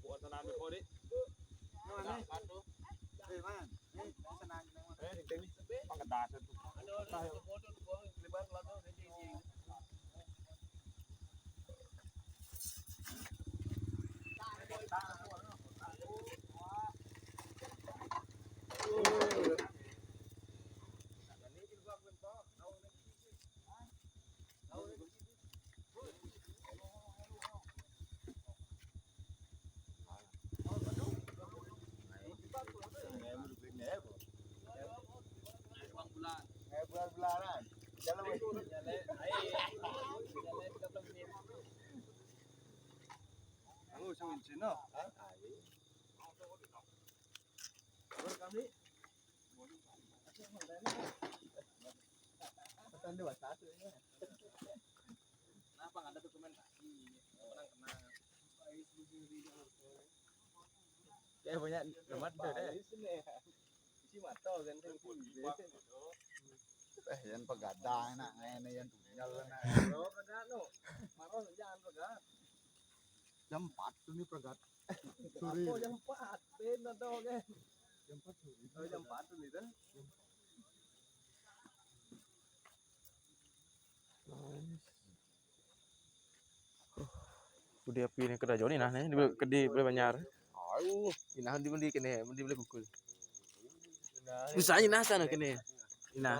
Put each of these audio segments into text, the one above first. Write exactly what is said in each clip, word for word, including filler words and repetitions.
Buat tanam di podi. Mana? Aduh. Eh, mana? Eh, senang, senang. Eh, di sini. Pangkedasan tuh. Aduh, aduh, aduh, aduh, aduh, lebar, lebar, aduh, aduh, aduh. Bulan-bulanan. Jalan, weh. Kamu sama Cina, ha? Ayo. Kamu kami. Pesan dua satu ya. Kenapa nggak ada dokumentasi? Menang kenal. Kayak banyak tempat tuh deh. Isi mata kan tuh. Eh, yang pegadang enak, ini yang punya lu enak. Lo kada lo. Maro jangan pegat. Jam empat tuh nih pegat. Sore. Oh, jam empat. Bener dong, kan? Jam empat sore. Oh, jam empat tuh nih, kan? Nice. Budi api ni kada jauh ni nah, ni di, di Balai Banjar. Aduh, inah di beli kene, di beli kuku. Bisa inah sana kene. Inah.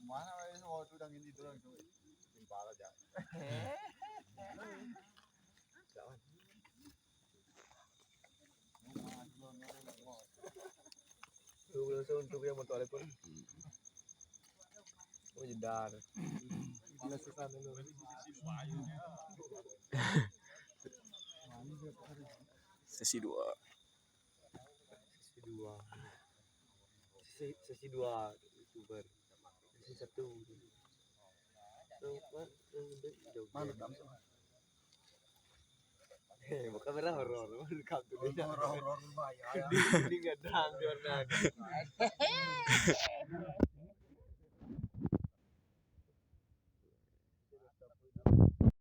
Mana wis waktu dang ini dorang tu. Timpal aja. Tuh, langsung untuk yang motor pun. Oh, jedar. Gila susah dulu. Sesi dua. Sesi dua. Sesi, sesi dua YouTuber. Sesi satu. Tuh, Pak, yang gede joget. Mana, Dam? Eh, bukan berapa horor, horor kampung ini. Horor, horor bahaya. Di, di gadang, di gadang.